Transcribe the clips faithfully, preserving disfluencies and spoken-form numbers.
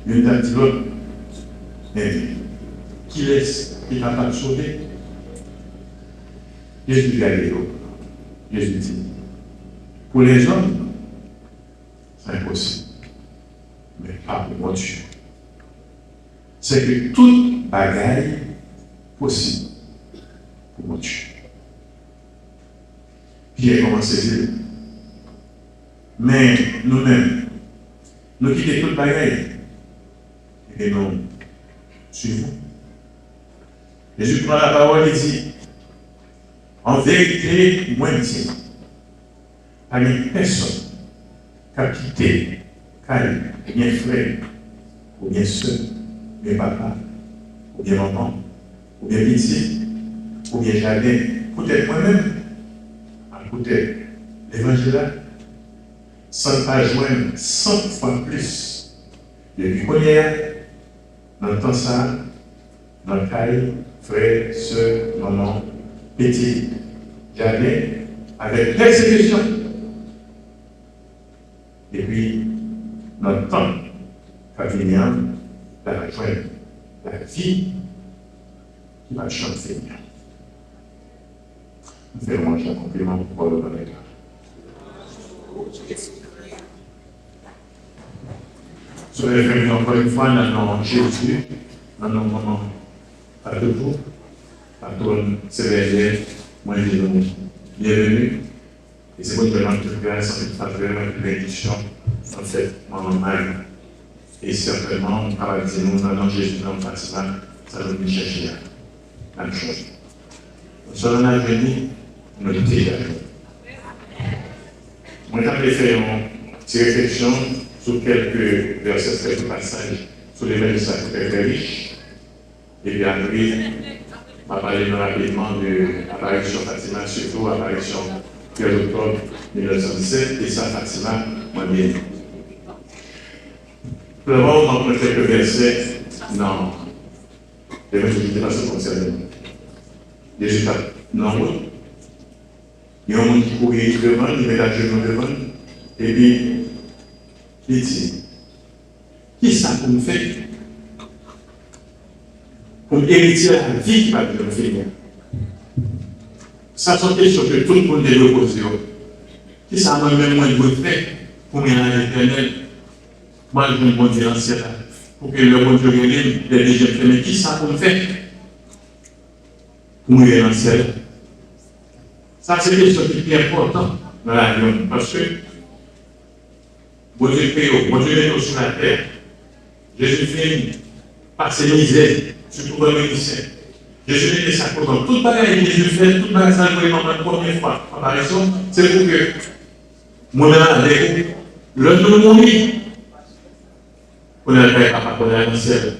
Youn t ap di lòt, men kilès ki kapab sove? Jezi gade yo. Jezi di, pou lèzòm, sa enposib, men pa pou Bondye. Sèke tout bagay posib pou Bondye. Pyè kòmanse di l, men nou menm, nou kite tout bagay, epi nou swiv ou. Jezi pran lapawòl, li di, an verite, mwen di nou, pa gen pèsonn k ap kite kay, oubyen frè, oubyen sè, oubyen papa, oubyen manman, oubyen pitit, oubyen jaden, poutèt mwen menm, ak poutèt levanjil la, san l pa jwenn san fwa plis depi kounye a, nan tan sa a, nan kay, frè, sè, manman, pitit, jaden, avèk pèsekisyon. Epi, nan tan k ap vini an, l ap jwenn lavi ki p ap janm fini an. M fè lwanj ak konpliman pou pawòl ou nan leta. Soleil fè vin ankò yon fwa nan non Jezi, nan non manman pa toujou, patwòn Sèvèlyè, mwen di nou byenveni. E se Bondye nan tout gras, nan tout favè, nan tout benediksyon, nan fèt manman Mari. E sètènman, m kapab di nou, nan non Jezi, nan Fatima, sa nou vin chèche a, n ap jwenn. Sèlman n ap jwenn li, nou deja jwenn. Mwen ta vle fè yon ti refleksyon sou kèlke vèsè, kèlke pasaj sou levanjil sa ki trè, trè rich. Epi apre, m ap pale nou rapidman de aparisyon Fatima, sitou aparisyon trèz oktòb mil nèf san disèt, e sa Fatima mande nou. Premyèman, m ap pran kèlke vèsè nan Levanjil ki te pase konsènan Jezi t ap nan wout. Gen yon moun ki kouri devan l, li met ajenou devan l, epi li di, kisa pou m fè pou m eritye lavi ki p ap janm fini an? Sa se yon kesyon ke tout moun te dwe poze yo. Kisa mwen menm mwen dwe fè pou m gen lavi etènèl? Mwen al jwenn Bondye nan syèl la. Pou ke lè Bondye rele m, lè de je m fèmen, kisa pou m fè pou m rive nan syèl la? Sa se kesyon ki pi enpòtan nan lavi yon moun. Paske Bondye kreye w, Bondye mete w sou latè. Jezi vin pase mizè, sitou ban milisyen. Jezi mete sa kote w. Tout bagay Jezi fè, tout bagay sa l voye manman l konbyen fwa? Konparizon, se pou ke mwen menm avèk ou, lè nou mouri, pou n al kay Papa, pou n al nan syèl.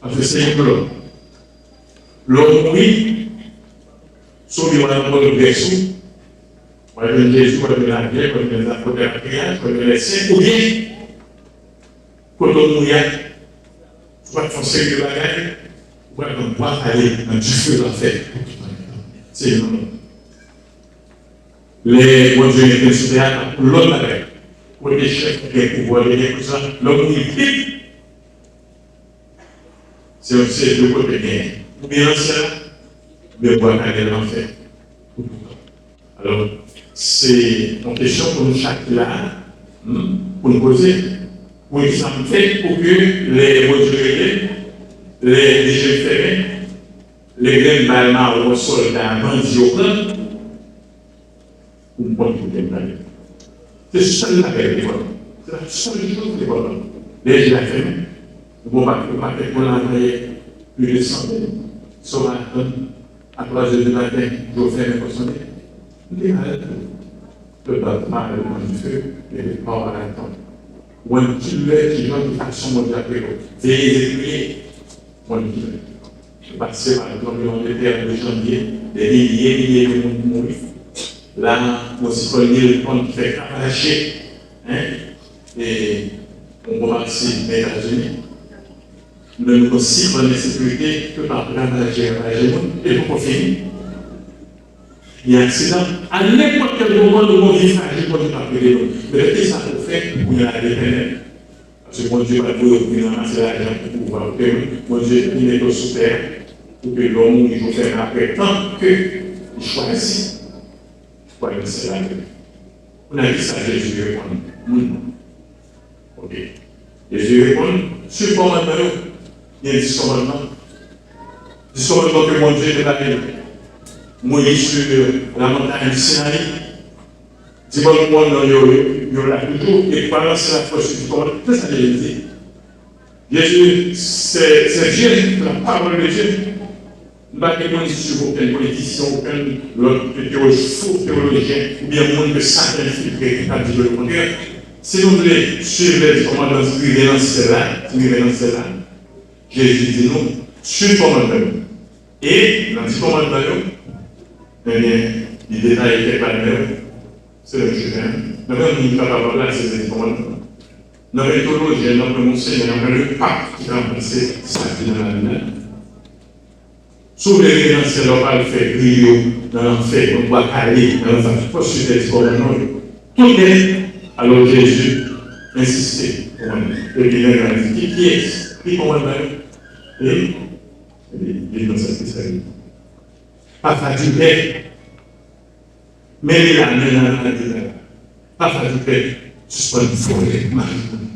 Paske se yon lòd. Lè w mouri, sou li w al nan bòl grès ou, w al jwenn Jezi, w al jwenn lavyèj, w al jwenn zafè patriyach, w al jwenn lèsen, oubyen kote w mouri a, ou pa t fè yon seri de bagay, ou pral nan bwa kale, nan dife lanfè. Se yon lòd. Lè Bondye mete n sou tè a, l ap pou lòt bagay. Kote chèf ki gen pouvwa, li gen tout sa, lè w mouri, pip! Se yon seri de kote genyen. Oubyen nan syèl la, oubyen bwa kale lanfè. Alò, se yon kesyon pou nou chak ki la a, hmm, pou nou poze. Pou ki sa m fè pou ke lè Bondye rele, lè de je m fèmen, lè grenn bal mawon sòlda bandi yo pran, pou m konn kote m prale. Se sèl bagay ki enpòtan. Se la sèl choz ki enpòtan. Lè je a fèmen, ou gon pakèt, ou pakèt moun la dèyè, plis de san moun. Sa w pa atann a twa zè di maten, je w fèmen pou sonde. M te mal tou. Tout bat mal nan dife, epi pa w pa atann. One killer, ki jan ki fason Bondye ap rele w. Veye zye, priye. One killer. Yo pase pa tout lanmè Angletè de janvye, de milye, milye de moun mouri. La, yon siklòn Milton ki fè ravaje, en, e yon bon pati nan Etazini. Nou menm nou gon siklòn ensekirite, tout ap ravaje, ravaje moun, e poko fini. Gen aksidan, a nenpòt kèl moman, nou gon vi frajil, Bondye p ap rele nou. Men kisa pou w fè pou w gen lavi etènèl? Paske Bondye pa t voye w vin ranmase lajan pou pouvwa, ok, wi. Bondye li mete w sou tè a pou ke lè w mouri, jou fèmen apre, tanke li chwazi pou al nan syèl la. Kounye a, kisa Jezi reponn moun nan? Ok. Jezi reponn, suiv kòmandman yo. Gen dis kòmandman. Dis kòmandman ke Bondye te ba Moyiz sur la montagne Sinaï. Dis kòmandman yo, yo, yo la toujou. E pa nan syèl la pou suiv kòmandman. Se sa Jezi di. Jezi, se, se Dieu, la parole de Dieu. M pa gen pou m di sou okenn politisyen, okenn lòt teyo-, fo teyolojyen, oubyen moun ke Satan enfiltre ki t ap di yo lekontrè. Si nou vle suiv lèz kòmandman, si rive nan syèl la, si rive nan syèl la, Jezi di nou, suiv kòmandman yo. E nan dis kòmandman yo, ebyen, li detaye kèk ladan yo. Se menm chemen an. Nan men moun ki kapab ranplase dis kòmandman. Nan men teyolojyen, nan men Monsenyè, nan men Lepak ki ranplase sa ki nan Labib la. Si w vle rive nan syèl la, w pa al fè griyo nan lanfè, nan bwa kale, nan lanfè, fò swiv lèz kòmandman yo. Tout nèt, alò Jezi ensiste, kòmandman. Epi nèg la di, ki, kiyès? Ki kòmandman yo? E, epi, li nan sa ki sa li. Pa fè adiltè. Men li la, men la, men la, men la. Pa fè adiltè. Sispann vòlè mari moun.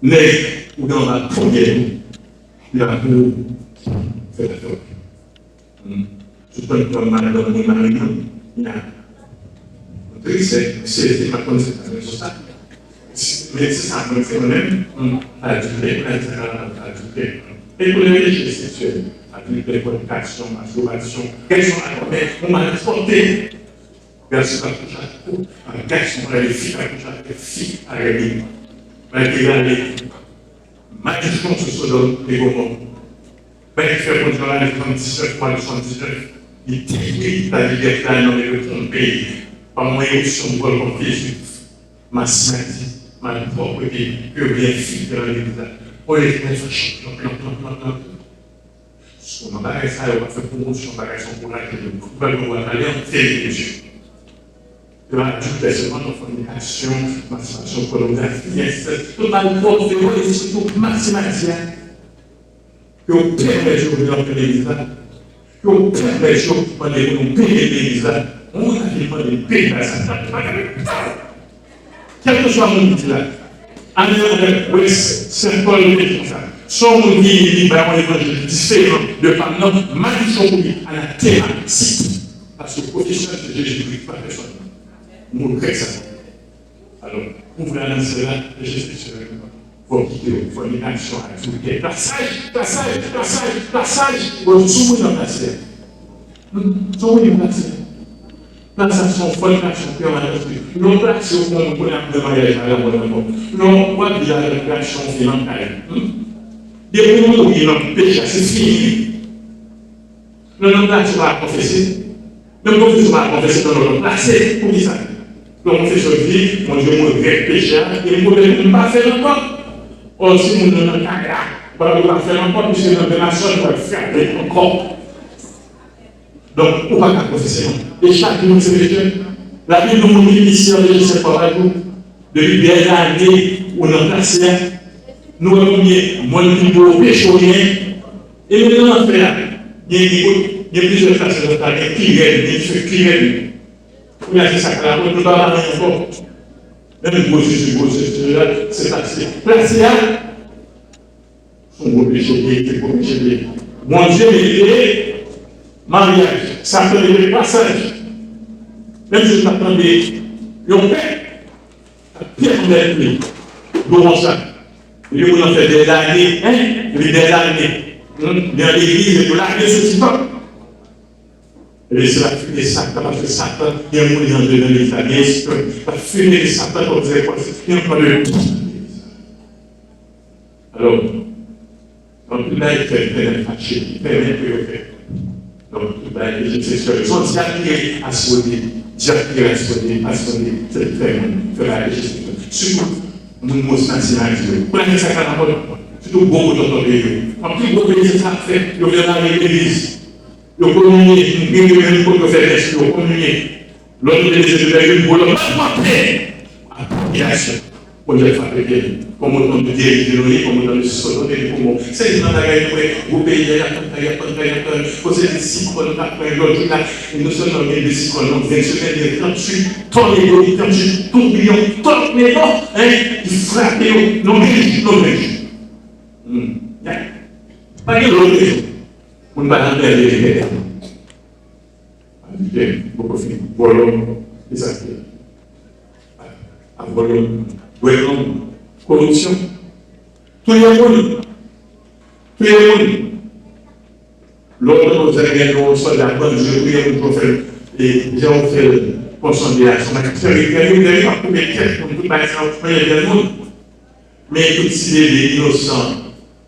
Nèg, ou gen anba ponyèt ou, li la pou ou fè afè w. Hmm. Sispann pran madanm moun, mari moun, li la. Mwen tris, men sezi, m pa konn se pa rezon sa. Men se sa, mwen, se mwen menm, hmm, adiltè, mwen di sa, adiltè. E pou lè reje seksyèl, adiltè, fònikasyon, masturbasyon, gason a kòmèt, ou malpwòpte. Gason ka kouche ak, ak gason, fi ka kouche ak fi, ak li. Bagay ki rale. Madichon sou Sodòm e Gomò. Bagay ki fè Bondye ane swasanndisnèf, mwa de swasanndisnèf, li detwi lalibète a nan men yo twonpe pa yon eripsyon vòlkan Veziv, mas madi, malpwòpte, ke yo gen enfiltre nan legliz la. Olye fè chanpyon, plan, plan, plan, plan. Sou nan bagay sa yo, w ap fè pwomosyon bagay sa, ankouraje yo. Ou pral gen w ap pale an verite, mesye. Yo adiltè sèlman nan fònikasyon, mastibasyon, pònografi, ensès, tout malpwòpte yo, e sitou matimati a. Ke w pèmèt yo vin antre legliz la. Ke w pèmèt yo mande pou nou peye legliz la. Yon moun ka vin mande nou peye bagay sa, sa pa ka fèt. Kèlkeswa moun ki di la, Anè, anè, wè, Sen Pòl te di konsa. Se yon moun ki, li bay yon levanjil diferan de pa m nan, madichon pou li, anatema, sit. Paske pwofesyonèl se Jezikri, pa pèsòn. Mo grèk sa. Alò, pou vle al nan syèl la, Jezikri, fò kite yo, fò ni aksyon, adiltè. Plasaj, plasaj, plasaj, plasaj. Bon, sou moun nan plasaj. Hmm, sou moun nan plasaj. Nan sa, se yon fònikasyon pèmanans. Lè w plase w kon moun kounye a ap nan maryaj vagabòn ankò. Lè w ap viv avèk yon gason, yon fi nan kay. Hmm? Depi w mouri nan peche a, se fini. Lè w nan plase, w pa konfese. Menm konfese, w pa konfese, nan lòt plase. Poukisa? Lè w konfese, w di, Bondye, mwen regrèt peche a, e m konnen pou m pa fè l ankò. Ò, si moun nan nan kay la, w pa dwe pa fè l ankò, piske nan demasaj, w pral frape l ankò. Donk, ou pa ka konfese non. E chak moun se pechè. Labib di moun ki isi an peche sèt fwa pa jou. Depi dèzane ou nan plasè a, nou wè konbyen mòn ki dwe peche w genyen. E menm nan lanfè a, gen, gen, gen plizyè plasè nan lanfè a, gen pi rèd, gen ki fè pi rèd. Kounye a se sa k la, nou pa pale ankò. Menm gwosè, gwosè, se plasè. Plasè a, Se yon gwo peche li ye, se gwo peche li ye. Bondye mete maryaj, Satan mete plasaj. Menm si w ta tande yon pèp ap pèmèt li dwe konsa. Epi moun nan fè dèzane, en, epi dèzane, hmm, li an legliz, epi lage sou ti pèp. Epi se la fime Satan, paske Satan gen moun li antre nan legliz la, gen espri, la fime de Satan kòm se kòm se gen antre de tout. Alò, anpil bagay ki fè li pèmèt fache, li pèmèt pou yo fè. Donk, tout bagay, rejim seksyèl, se yon dyab ki aswode, dyab ki aswode, aswode, se li fè moun fè bagay rejim seksyèl. Sitou, moun mos masinaj yo. Pou la gen sa ka nan mòd, sitou gwo gwo tonton peyi yo. Anpil gwo peyi se sa ap fè, yo vle lage legliz. Yo kominye, gen de menm kote yo fè mès, yo kominye. Lòt yo te bezwen de bèl gwo lòt, malpwòpte, apropriyasyon. Bondye ap frape pye nou. Kòm otan de deriv nou ye, kòm otan de sòt nou te gen pou mò. Se youn nan bagay nou wè, gwo peyi a, y ap pran kay, y ap pran kay, y ap pran, kote de sikròn k ap pran lòt jou la. E non sèlman gen de sikròn, non, gen semèn, gen tranntuit tònado, gen tranntuit toubiyon, tònado, hein, ki frape yo, nan menm jou, nan menm jou. Hmm. Ya. Pa gen lòt rezon. Moun pa nan pèdi de tè. Adiltè, poko fini. Vòlò, e sa ki a vòlò, dwèt long, koripsyon. Touye moun. Touye moun. Lè w tande w gen yon sòlda bandi, yo touye moun pou fè l, e jan w fè l, pon sonde a, son match tèritè, yo dèyè ap koupe tèt moun, tout bagay sa yo, mwen gen moun. Men tout ti bebe inosan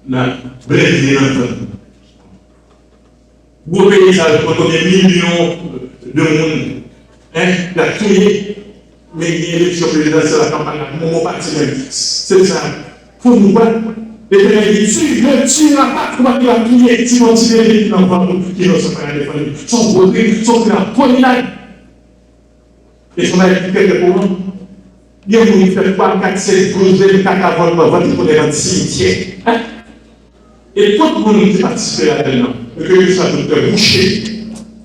nan blende nan tann. Gwo peyi sa yo, konn konbyen milyon de moun, hein, y ap touye, men gen eleksyon prezidansyèl ak kanpay la, moman pati menm. Se sa, pou nou wè, Letènèl di, tu ne tueras pas, ou pa t dwe touye, si yon ti bebe ki nan vant ou, ki inosan pa ka defann li. Se yon gwo krim, se yon krim abominab. E se yon bagay ki trè, trè koran. Gen moun ki fè twa, kat, senk, douz, vennkat avòtman, vant li konnen nan simityè. E tout moun ki patisipe ladan l nan, e kèlkeswa doktè, bouche,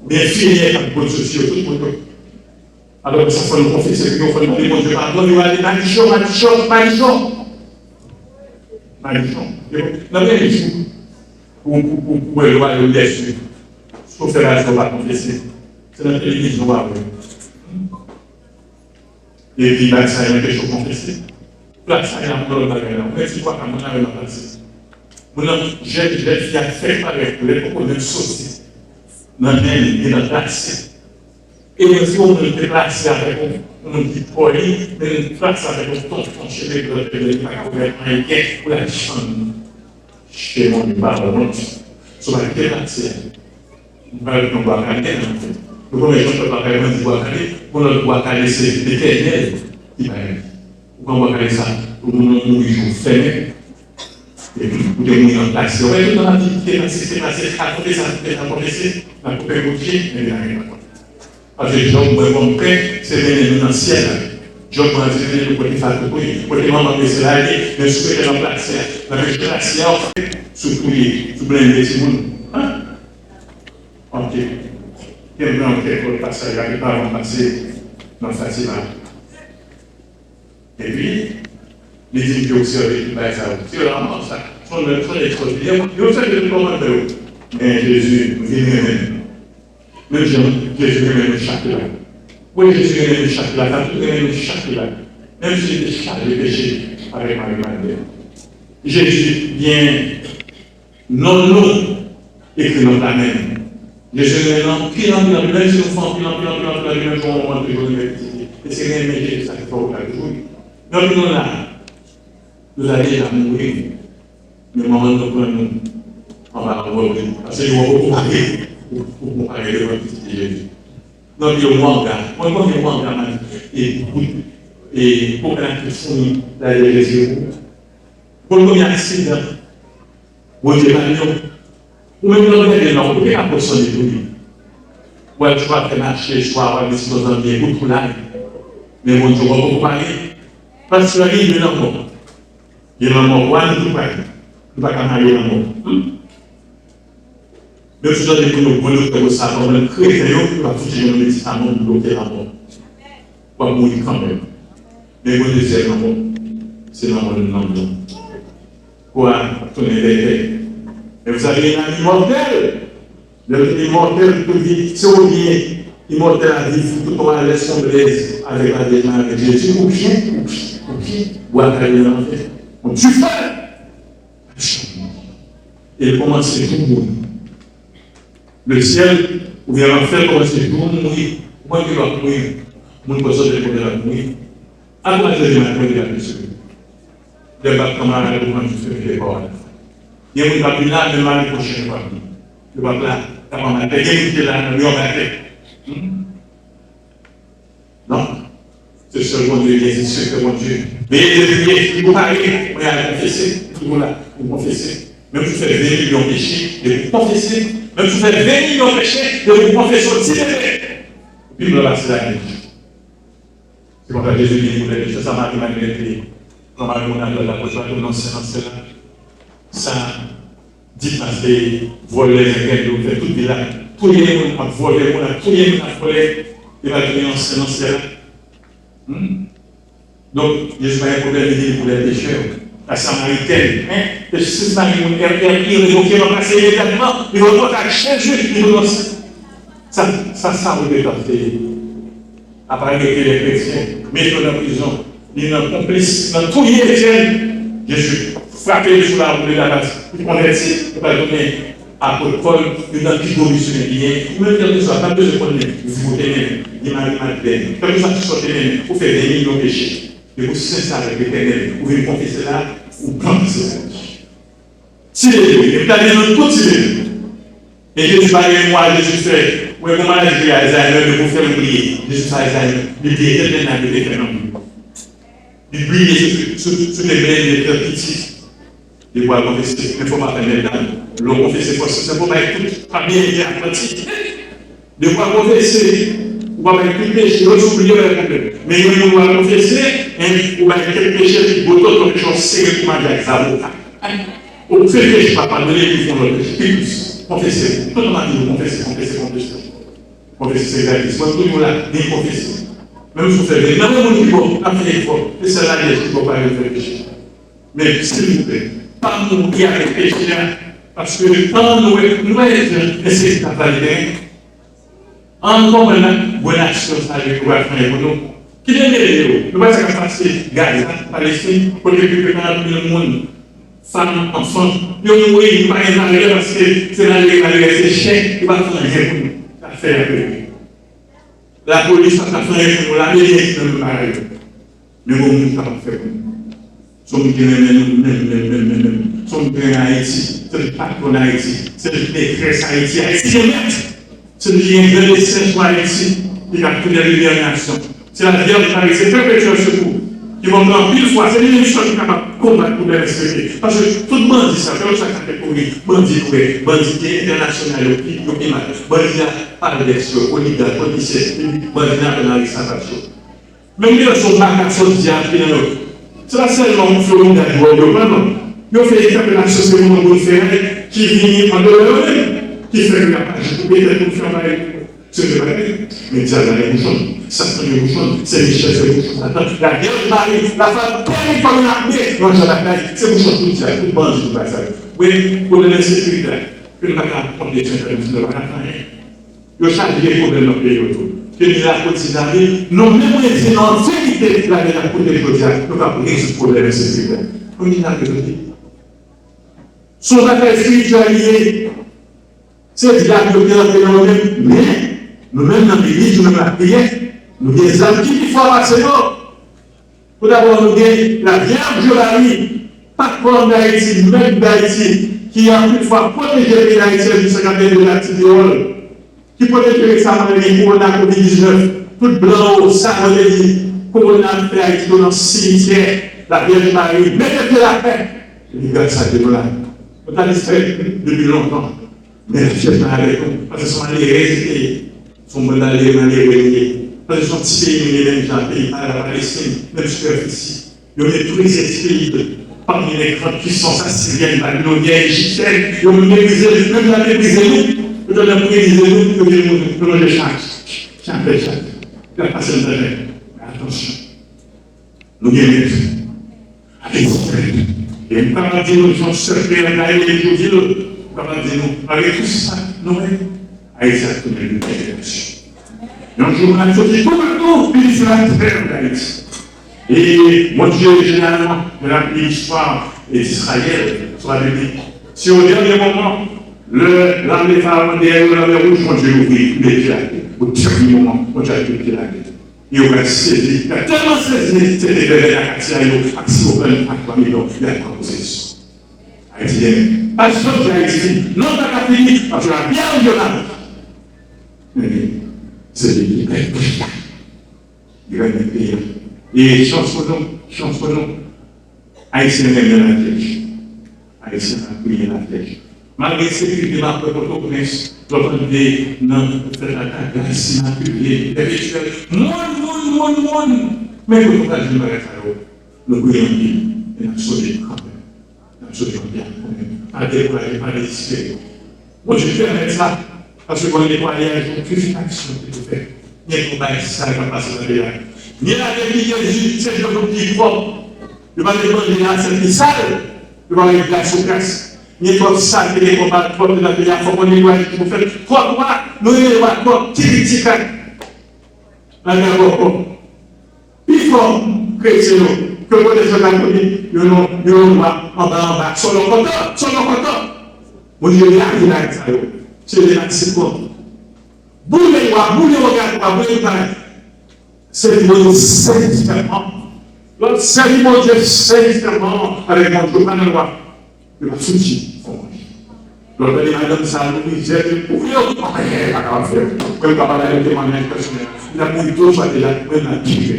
oubyen enfimyè k ap bwè sou yo, tout moun yo. Alò, sa fò nou konfese pou yo, fò nou mande Bondye padon, yo ale madichon, madichon, madichon. Madichon. Nan premye jou, pou, pou, pou, pou wè lwa yo lèse. Si w fè radyo, w pa konfese. Se nan televizyon w ap wè. Epi, bagay sa yo anpeche w konfese. Plas sa yo ap pran lòt bagay la. Ou mèt si twa ka moun la yo nan plas. Moun nan, jèn, jèn fi a fèk parèt, lè poko menm soti. Nan men li, li nan glase. E mwen di w, moun te plase avèk yon moun ki pòli, men li plase avèk yon tonton cheve blan, li pa ka ouvè anyen pou l al janm. Cheve moun pa wont. Sou pa kite plase a. Nou pa ret nan bwa kale nan fè. Nou konnen jan pèp la pa renmen di bwa kale, gon lòt bwa kale se Letènèl ki bay li. Ou pran bwa kale sa, ou moun nan mouri jou fèmen. Epi, ou te mouri nan plas. Ou wè tout tan n ap di, kite pase, kite pase, al konfese, al konfese, n ap koupe kout je, men li pa gen pa konn. Paske Jòb mwen kòm pè, se mennen nou nan syèl la. Jòb mwen se mennen nou kote fatou touye, kote manman blese la ye, men si w rete nan plas la, nan plas la, w fè sou touye, sou blende timoun. Hein? Ok. Gen pran kèk lòt pasaj la, men pa van pase nan Fatima. Epi, li di m te obsève tout bagay sa yo. Se lanmò sa. Se yon, se yon eksplozyon. Yo, yo obsève tout kòmantè yo. Men Jezi vin renmen nou. Menm jan Jezi renmen nou chak la. Wi, Jezi renmen nou chak la. Sa tou renmen nou chak la. Menm si li te chaje peche avèk Mari Magdalèn. Jezi gen non nou ekri nan pla men nou. Jezi renmen nou anpil, anpil, anpil. Menm si nou fè anpil, anpil, anpil, anpil, anpil, men yon moman toujou renmen pitit li. E se renmen Jezi sa ki fè w ka toujou. Men anpil nou la, nou ta deja mouri. Men manman nou pran nou anba wòb li. Paske li wè w poko pare pou, pou, pou pale devan pitit li Jezi. Nan pye wanga. Mwen konn gen wanga, man. E bout, e kokorat ki founi la de Jezi. Konn konbyen aksidan Bondye pa l yo. Ou menm lè w gade nan, ou te ka pwosone pou li. W al chwa fè mache, chwa w al vizite yon zanmi, e bout pou l ale. Men Bondye w poko pare. Paske li gen lanmò. Gen lanmò, w a nou tou pral. Nou pa ka mare lanmò. Hmm? Menm si w tande pou yon bon doktè konsa, kòm kretyen yo, yo ap fouti jwenn yon medikaman pou bloke lanmò. W ap mouri kanmenm. Men Bondye se lanmò. Se lanmò nou nan mond. Kwa ap tounen vèvè. Men vous avez une âme immortelle. Lè w imòtèl, tout vi, si w gen imòtèl a viv pou tout tan, alèz konblèz avèk la dènye avèk Jezi, oubyen, oubyen, oubyen, bwa kale nan lanfè. Yon dife! E l kòmanse jou moun. Le syèl oubyen lanfè kòmanse jou moun mouri. Ou konn ki lè w ap mouri? Moun pran sòti kote l ap mouri. Akouraje Jezi, mwen, mwen, mwen, lè batman maladi pran jis yo kite kò a. Gen moun k ap vin la, men madi pwochen yo p ap vin. Yo p ap la, y ap anba tè. Gen moun ki te la, nan yo anba tè. Hmm? Donk, se sèl Bondye ki egziste, se Bondye. Veye de priye, li pou pale, mwen al konfese, li pou la, pou konfese. Menm si w fè ven milyon peche, depi w konfese, menm si w fè ven milyon peche, depi w konfese, w ti bebe. Bib la pase la, li di. Se konsa Jezi vini pou lè de Samari Magdalèn te ye. Anba moun ap la, la, pou jwa tout nan sèl, nan sèl la. Sa, di sa se vòlè, nèg yo fè tout vil la. Touye moun, ap vòlè moun, ap touye moun, ap vòlè. E pa touye nan sèl, nan sèl la. Hmm? Donk, Jezi pa gen pwoblèm, li vini pou lè pechè. La Samaritèn, hein? E si Samari moun, R R I revoke, ranplase imedyatman, li rankontre ak Jezi, li rankontre. Sa, sa, sa ou te tante. Apa rete lè kretyen, mete yo nan prizon, li nan konplis, nan touye Etyèn. Jezi frape li sou lawout de Damas, li konvèti, li pral tounen apot Pòl, youn nan pi gwo misyonè ki genyen. Ou menm, kèlkeswa, pa bezwen konnen, vi ou te mennen, ni mari Madlèn, kèlkeswa ki sa w te mennen, ou fè de milyon peche. Depi w sensè avèk Letènèl, ou vin konfese la, ou pran pase la. Ti bebe, wi, m ta di nou tout ti bebe. E Jezi pa gen mwa Jezi fè, ou wè gon maladi ki rele Alzheimer, depi w fè l bliye. Jezi pa Alzheimer, li bliye tèt tèt nan yo te fè nan moun. Li bliye sou, sou, sou te bèl, li te fè piti. Depi w al konfese, men fò w pa fè mèt dam. Lè w konfese, fò se, se fò bay tout, pa byen gen apranti. Depi w al konfese, ou pa bay tout peche, lòt sou bliye bay pwoblèm. Men yon moun w al konfese, en, ou bay kèk peche, epi bototo, peche w sere pou manje ak zaboka. Ou fè peche, pa padone, epi fè yon lòt peche, pi plis. Konfese, tout maten nou konfese, konfese, konfese. Konfese se gratis. Mwen, tout moun la, vin konfese. Menm si w fè vre, nan moun ki bon, n ap fè efò. Se sèl ladjèz ki bon, pa yo fè peche. Men, silvouplè, pa mouri avèk peche a, paske tan nou wè, nou wè jan ensekirite ap vale teren. Ann konprann nan bon aksyon sa yo pral fè pou nou. Kite n rele yo. Nou pa wè sa k ap pase Gaza, Palestin, kote plis de karant mil moun, fanm, anfan, yo mouri, yo pa gen valè paske se malere, malere, se chen, yo pa fè anyen pou nou. Sa fè apre. Lapolis pa ka fè anyen pou nou, lame menm bagay yo. Men bon moun ki kapab fè pou nou. Se yon moun ki renmen nou menm, menm, menm, menm, menm. Se yon moun ki renmen Ayiti. Se li patwòn Ayiti. Se li ki metrès Ayiti. Ayiti gen mèt. Se li ki gen gran desten sou Ayiti. Li ka tounen limyè nasyon. Se la Vyèj Mari, se pèpetyèl sekou. Ki ban nou anpil fwa. Se li menm sèl ki kapab konbat pwoblèm ensekirite. Paske tout bandi sa, kèlkeswa sa k ap kouri, bandi nou wè, bandi ki entènasyonal yo, ki yo pi mal. Bandi a, palès yo, oligak, politisyen, epi bandi nan apèl aristakat yo. Menm lè yo se yon makak sòt dyab ki nan yo. Se pa sèlman yon Florinda dwòg yo pran, non. Yo fè entèpelasyon se yon moun fè ki vini andeyò yo menm, ki fè yo pa janm koupe tèt moun fè yon bagay. Se vre bagay. Men dyab la gen bouchon. Satan gen bouchon. Sen Michèl se bouchon Satan. Lavyèj Mari, la femme terrible comme une armée. Nan jan bagay, se bouchon tout dyab, tout bandi, tout bagay sa yo. Wi, pwoblèm ensekirite la. Ke nou pa ka konte sou entènasyonal, pa ka fè anyen. Yo chaje gen pwoblèm nan peyi yo tou. Ke ni lakout si lame, nou menm rete nan verite, lame n ap koute jodi a, nou kab rezoud pwoblèm ensekirite. Kounye a ke jodi. Se yon batay espirityèl li ye. Se dyab yo ki rantre nan yo menm, men nou menm nan legliz, nou menm lapriyè, nou gen zam ki pi fò pase yo. Pou dabò, nou gen Lavyèj Mari, patwòn Dayiti, mèt Dayiti, ki anpil fwa pwoteje peyi Dayiti an jiskaske gen de la ti deyòl, ki pwoteje resaman nan gen kowona kovid diznèf, tout blan yo, sa yo te di, kowona ap fè Ayiti yo nan simityè, Lavyèj Mari, mete pye lapè, epi gras a Dye nou la. Nou ta distrè depi lontan. Men Jezi avèk nou, paske se yon malerèz li te ye. Se yon bann malere, malere li ye. Paske se yon ti peyi nou ye, menm jan peyi pa la Palestin, menm sipèfisi. Yo meprize ti peyi yo. Pami lè gran pwisans asiryèn, babilonyèn, ejipsyèn, yo meprize, menm jan meprize nou, yo te meprize nou, yo vin nou, nou manje chak, chak, chak. Y ap pase nou nan men. Men atansyon. Nou gen mèt. Ayiti mèt. E m kapab di nou, jan sè Fernanda Elaine te di l, m kapab di nou, malgre tout sa, nou mèt. Ayiti ap tounen yon peyi nasyon. Yon jou, n ap soti toupatou, vin isit la tè an Ayiti. E Bondye, jeneralman, nan lapli istwa Izrayèl, sou la Biblik, si o dènye moman, lè lame Farawon dèyè yo, Lanmè Wouj, Bondye louvri, li mete lage. O dènye moman, Bondye ap mete lage. Yo pral sezi. Y ap tèlman sezi, se te vèvè akasya yo ak siwo fèn ak twa milyon, y ap pran posesyon. Ayiti demen. Pa janm di Ayiti fini. Non, pa ka fini, paske Lavyèj yo la. Men, se li ki pèp peyi a. Li renmen peyi a. E chans pou nou, chans pou nou. Ayisyen renmen Lavyèj. Ayisyen ap priye Lavyèj. Malgre ensekirite m ap wè Pòtoprens, lè w tande nan fèt la, Gras Imakile, Pèpetyèl, moun, moun, moun, moun. Men kote w pral jwenn bagay sa yo? Nou priye anpil. N ap sonje kanmenm. N ap sonje anpil kanmenm. Pa dekouraje, pa dezespere. Bondye pèmèt sa, paske gon netwayaj, gon pirifikasyon ki pou fèt. Gen yon bagay sal k ap pase nan peyi a. Gen lane ki Jezi, se jan pou pi pwòp. Yo pa te mande asèt ki sal, yo pa mande gras sou gras. Gen twòp sal ki gen konba twòp nan peyi a, fòk gon netwayaj ki pou fèt. Twòp lwa, nou rele lwa twòp, tirik tikrak. Lage ankò. Pi fò kretyen yo, ke pwotestan katolik, yo nan, yo nan lwa anba anba, sòlòkòtò, sòlòkòtò. Bondye lave lari sa yo. Se de la sitwon. Boule lwa, boule ogatwa, boule tout bagay. Sèvi Bondye sensèman. Lòt sèvi Bondye sensèman avèk Bondye, pa nan lwa. Yo pa fouti fè w manje. Lè w tande madanm sa a, nou mizè, nou kouri, yo pa anyen pa kapab fè. Mwen m ka ba nou temwayaj pèsonèl. Li t ap mouri de fwa deja, mwen m ap viv.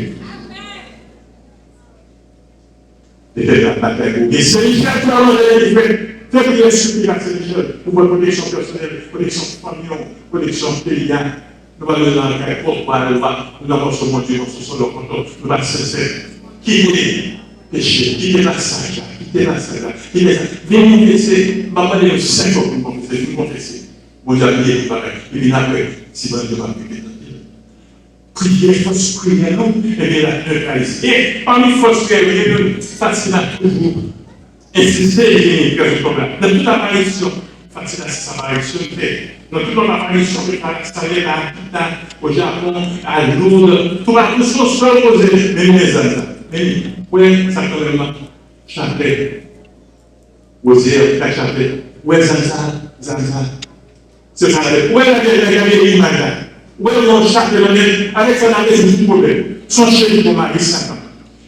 Letènèl ap batay pou ou. Gen Sen Michèl ki ap mande lè li fè. Fè priyè siplik ak Sen Michèl pou pran pwoteksyon pèsonèl, pwoteksyon fanmi w, pwoteksyon peyi a. Nou pa bezwen al kay pwòp, pa al pa, nou nan mòso Bondye, mòso sòlòkòtò, nou pa sensè. Kite peche, kite pasaj la, kite pasaj la, kite sa. Vin konfese, m pa mande nou senk fwa pou n konfese, vin konfese. Bondye ap geri bagay, epi n ap wè si Bondye p ap rive tande l. Priyè, fòs priyè nou, ebyen, l ap netralize. E pami fòs priyè yo, gen youn, Fatima toujou ensiste, li vini prezan kòb la. Nan tout aparisyon, Fatima se sa aparisyon li fè. Nan tout lòt aparisyon, ke l al Salyè, al Akita, o Japon, al Loud, toupatou se yon sèl koze, men li gen zam sa. Men li, wè sa kanmenm nan chapèl. Wozè, kay chapèl. Wè zam sa, zam sa. Se sa, wè, gade, gade, gade imaj la. Wè yon chapèl nan men, avèk sa n ap rezoud tout pwoblèm. Se yon cheri pou mari Satan.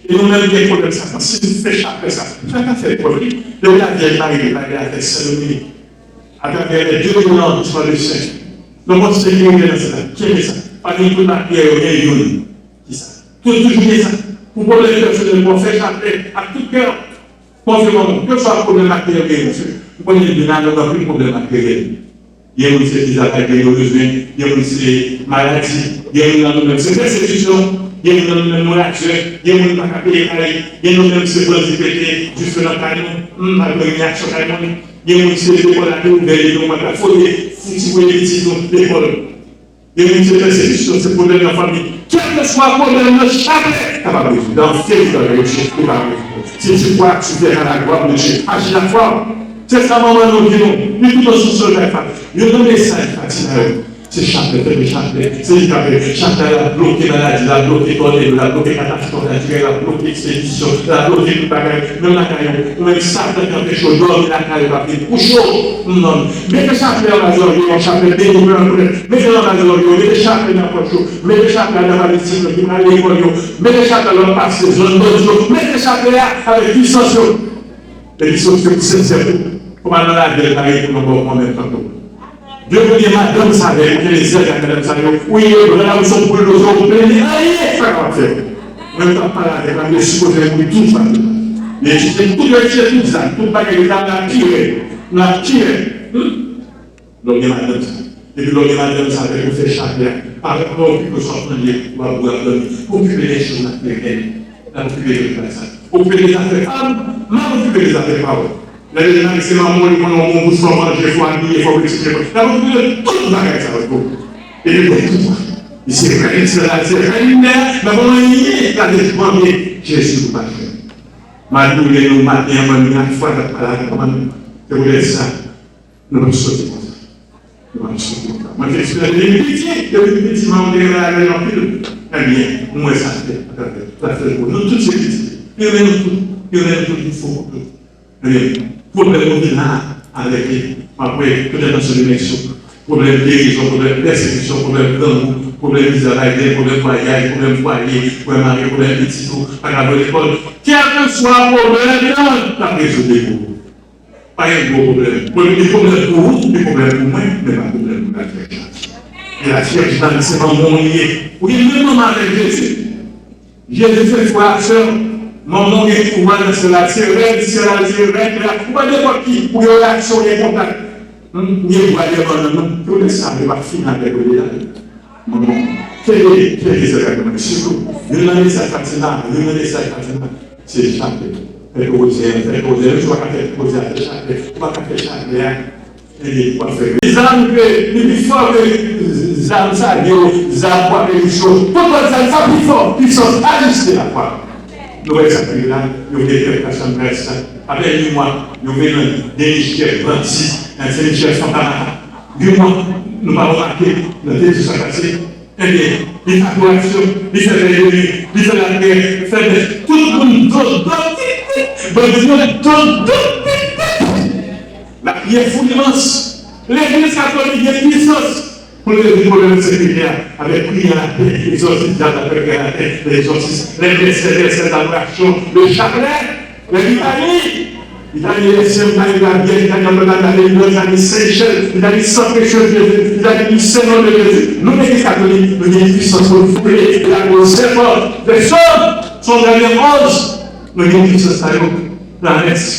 E nou menm gen pwoblèm Satan. Si n fè chapèl sa, sa ka fè pwòp li. Lè w la vyèj mari li, mari la fè Sen Dominik. Atravè lè de gran disparition. Nan bon sekirite nan sa, kenbe sa. Pa gen tout lapriyè yo, gen youn. Ki sa? Tout toujou gen sa. Pou pwoblèm pèsonèl, pou w fè chapèl ak tout kè w. Konfye manman w, kèlkeswa pwoblèm materyèl ou genyen, paske ou konnen demen an gen anpil pwoblèm materyèl. Gen moun se bizakay ke yo bezwen, gen moun se maladi, gen moun nan nou menm se pèsekisyon, gen moun nan nou menm nou radiyè, gen moun pa ka peye kay, gen nou menm se bandi pete dife nan kay nou, m pa gen reyaksyon kay moun, gen moun se lekòl la te ouvè, epi nou pa ka foye, fouti voye pitit nou lekòl. Gen moun se pèsekisyon, se pwoblèm nan fanmi. Kèlkeswa pwoblèm nan, chapèl kapab rezoud. Dans Jésus dans le Jésus kapab rezoud. Si tu crois, tu verras la gloire de Dieu. Aji la fwa. Se sa manman nou di nou. Li tout an sousol bay Fatima. Youn nan mesaj Fatima yo, se chapèl, fè chapèl. Se li k ap fè chapèl la bloke maladi, la bloke tònado, la bloke katastwòf natirèl, la bloke ekspedisyon, la bloke tout bagay. Menm lakay yo, ou menm Satan ki anpeche w dòmi lakay ou, pa vin kouche w. Mete chapèl anba zòrye w, yon chapèl beni pou nan koulè. Mete l anba zòrye w, mete chapèl nan pòch ou, mete chapèl nan valiz timoun ki pral lekòl yo, mete chapèl lè w ap pase zòn bandi yo, mete chapèl la avèk pisans yo. Epi sòti pou sensè pou, pou pa nan lavil parèy pou nan bò kò menm tankou. Depi w gen madanm sa avè w, ou gen lezèk ak madanm sa yo, ou ye bra w se yon bouldoze, ou plede anyen pa kapab fè w. Mwen m t ap pale avèk la, m te sipoze mouri tou sa. Li etidye tout, li etidye tout zam, tout bagay, li ta la pi rèd, la pi rèd. Lè w gen madanm sa. Epi lè w gen madanm sa, avèk ou fè chapèl, pa rapò ki ke swa manje, w ap bwè, w ap dòmi. Okipe de choz materyèl. L ap okipe de tout bagay sa. Okipe de zafè pa m, m ap okipe de zafè pa w. Lè l mari se manman w, li konnen w gon bouch, fò w manje, fò w abiye, fò w etidye, fò, l ap okipe de tout bagay sa yo. Epi pou tout sa. Li se rèn, se la, se rèn mè, men bon, anyen, l ap depande Jezi pou pa fè. M ap di w, lè yon maten an, mwen, yon fwa, l ap pale avèk mwen. Se poutèt sa. Nou p ap soti konsa. Nou p ap soti konsa. Mwen te eksplike depi piti, depi piti, manman te gen bagay avè l anpil. Ebyen, mwen wè sa fè, sa fè, sa fè pou nou tout se piti. Li renmen nou tout, li renmen nou tout, li fò pou tout. Ebyen, pwoblèm nou vin la avèk li. M ap wè petèt nan sou dimansyon. Pwoblèm gerizon, pwoblèm pèsekisyon, pwoblèm grangou, pwoblèm mizè, pwoblèm vwayaj, pwoblèm fwaye, pwoblèm mari, pwoblèm pitit ou pa ka voye lekòl. Kèlkeswa pwoblèm nan, l ap rezoud li pou ou. Pa gen gwo pwoblèm. Pwoblèm, li pwoblèm pou ou, li pwoblèm pou mwen, men pa pwoblèm pou lavyèj la. E lavyèj la, se manman w li ye. Ou gen menm manman avèk Jezi. Jezi fè frè ak sè, manman w gen pouvwa nan syèl la, se rèn syèl la, se rèn tè a. Ou pa nenpòt ki, ou gen relasyon, ou gen kontak. Hmm? Ou gen dwa de manman nou. Pou lè sa, yo pa fini avèk ou deja. Manman w. Kenbe, kenbe se rèn mwen. Sitou, youn nan mesaj Fatima, youn nan mesaj Fatima, se chapèl. Fè koze a, fè koze a, ou pa ka fè koze a, fè chapè, ou pa ka fè chapè a. Ebyen, w ap fè. Li zam ke, li pi fò ke zam sa yo, zam kwape li cho. Tout lòt zam sa pi fò, pisans ajiste lakwa. Nou wè sa k rive la, yo vle fè Kachann Price la. Apre limwa, yo vle nan Denichè, Bandi, nan Senichè, Fontamara. Limwa, nou pa remake nan de jou sa pase. Ebyen, li fè adoration, li fè vèyè de nuit, li fè lapriyè, fè mès, tout moun dodo pitit, bandi yo dodo pitit. Lapriyè foul imans. Legliz katolik gen pisans pou l rezoud pwoblèm ensekirite a avèk priyè latè, egzòsis dyab la, priyè latè, egzòsis, lè vèsè, vèsè, adoration, le chapelet, lè litani. Litani, lè sè, litani labyè, litani anpè, litani lavyèj, litani Seychèl, litani san presye Jezi, litani du Saint Nom de Jésus. Nou, legliz katolik, nou gen pisans pou nou foule, litani o Saint Paul, de Sòm, Sòm trannde onz, nou gen pisans sa yo, lamès.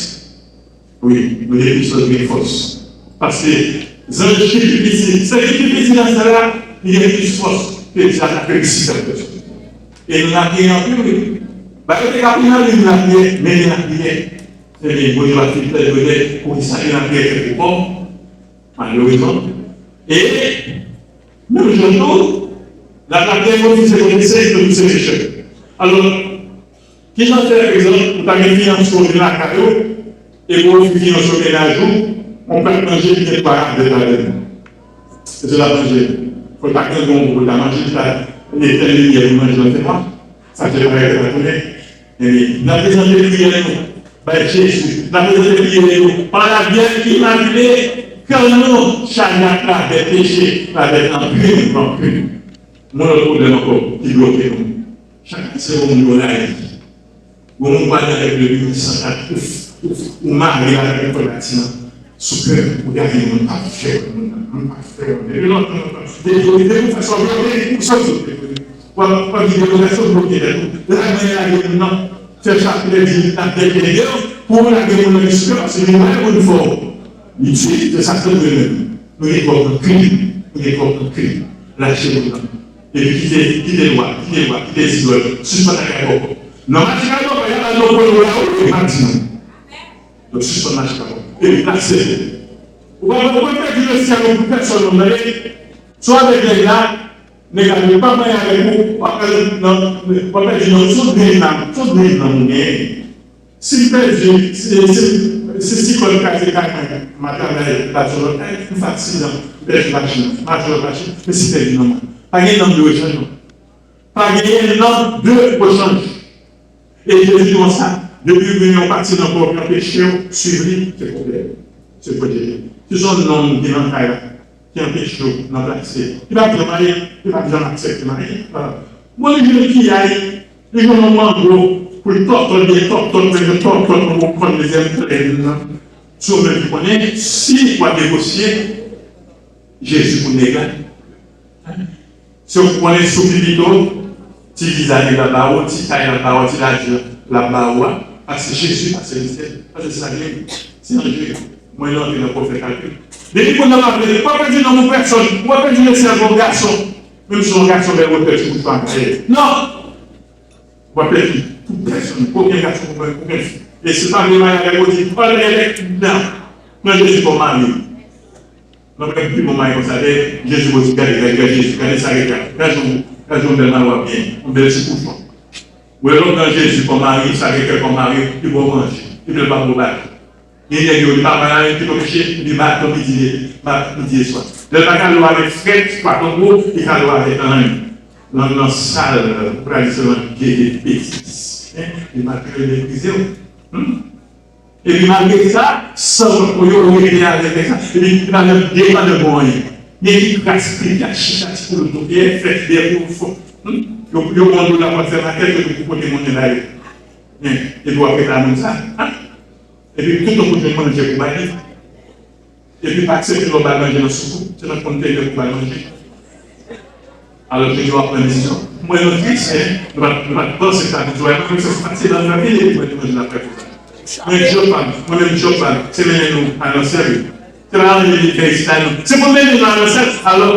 Wi, nou gen pisans, nou gen fòs. Paske zanj ki pi piti, sèl ki pi piti nan syèl la, li gen plis fòs ke dyab la, ke Lisifè. E nou lapriyè anpil, wi. Bagay yo te ka pi nan liv lapriyè, men gen lapriyè. Ebyen, Bondye pa fin plèd bonè, poukisa gen lapriyè fè pou kò w? Malerezman. E, menm jan tou, la, lapriyè yo refize konfese, yo tout se pechè. Alò, kijan fè, pa egzanp, ou ta gen fiyanse w vin lakay ou, epi w ofri fiyanse w mennaj ou, yon plat manje ki gen twa rabèt ladan l. Èske l ap manje? Fò l ta gen yon gwo ta manje, li ta etèn limyè pou manje nan fènwa. Sa te parèt pa tounen. Ebyen, n ap prezante priyè nou bay Jezi. N ap prezante priyè nou pa lavyèj imakile, kè nou chaje ak lavè peche, lavè rankin, rankin. Yon lòt pwoblèm ankò ki bloke nou. Chak se yon moun yo rayi. Yon moun pale avèk le ministre san kat, ouf, ouf, ou mare avèk yon fè batiman. Sou kè, ou gade moun pa fè moun nan, moun pa fè moun. Depi lontan, lontan, depi, depi ou fè sa, ou vle, ou sòti, ou ap, ou ap di depi ou fè sa, ou bloke tèt ou. Lagè lage moun nan, fè chak lè di, l ap dèyè yo, pou ou lage moun nan li sou kè, paske li wè moun fò. Li di, se sa k dwe menm. Nou gen twòp nan krim, nou gen twòp nan krim. Lache moun nan. Epi kite, kite lwa, kite lwa, kite zidòl. Sispann ak ay bòkò. Nan mache kay bòkò, y ap al nan pwen nou la, ou, e pa di non. Donk, sispann mache kay bòkò. Epi plase. Ou pa, ou pa pèdi lesyèl ou pou pèsonn, non, tande. Si w avèk nèg la, nèg la, li pa manyen avèk ou, w ap pèdi nan, w ap pèdi nan, sou dri nan, sou dri nan moun genyen. Si m pèdi, si, si, si siklòn kraze kay mwen, m al travay bati yon lòt kay, m fè aksidan, m pèdi machin, m achte lòt machin, men si m pèdi nanm mwen. Pa gen nanm de rechanj, non. Pa genyen nanm de rechanj. E Jezi di konsa, depi w gen yon pati nan kò w ki anpeche w swiv li, se pwoblèm. Se pwoblèm. Si se yon nonm ki nan kay la, ki anpeche w nan plase. Li p ap janm ale, li p ap janm aksepte m ale. Bon, li jwenn piyay, li jwenn yon mango pou l tòtòt, byen tòtòt, men tòtòt, mango konn dezyèm plèn nan. Si w menm ki konnen, si w ap negosye, Jezi pou nèg la. Se w konnen sou pi pito, ti viza nèg la ba ou, ti kay la ba ou, ti lajan la ba ou a, paske Jezi pase mistè, paske se sa k gen, se anje. Mwen rantre nan pwofèt kalkil. Depi kounye a, pa pèdi, pa pèdi nanm yon pèsòn, ou pa pèdi lesyèl pou yon gason, menm si yon gason bèl wotè ti bouch pa gaye. Non! Ou pa pèdi pou pèsòn, pou okenn gason, pou okenn fi. E si w pa vle marye avèk ou, di, "Pran Jezi kòm mari." Nan pwen pi bon mari konsa, lè Jezi bo di, gade, gade, gade Jezi, gade sa gen kè, gade yon, gade yon bèl mari w ap gen, yon bèl ti kouchon. Ou wè lè w pran Jezi kòm mari, sa gen kè kòm mari, li ba w manje, epi l pa ba w baton. Gen nèg yo, li pa bay anyen, li pito peche, li baton midi, midi e swa. Lè l pa kale w avèk frèt, pa tonbo, li kale w avèk anyen. Nan, nan sal, tradisyonèl, gen de betiz. Hein? Li pa kale meprize w. Hmm? Epi malgre sa, san wont pou yo, ou rete avèk nèg sa. Epi li pa janm depann de bon anyen. Gen ki kras, pil, chicha, ti koulout, fè, fè, fè, fè, fè. Yo, yo pran dola pou fè makèt, yo pou pote monnen ba yo. Men, epi w ap rete a moun sa. Epi toutan pou jwenn manje pou ba li. Epi pa aksepte lè w ba l manje nan souk ou, se nan kontenè pou ba l manje. Alò, jodi a w ap pran desizyon. Mwen, nou tris, men nou pa, nou pa t panse sa, nou di, wè, mwen, se pati nan fanmi, epi mwen, mwen, manje la fè pou sa. Mwen, djòb pa m, mwen menm, djòb pa m, se mennen nou a nan sèvi. Se pa manje li fè isit la, non. Se pou mennen nou a nan sèvi. Alò,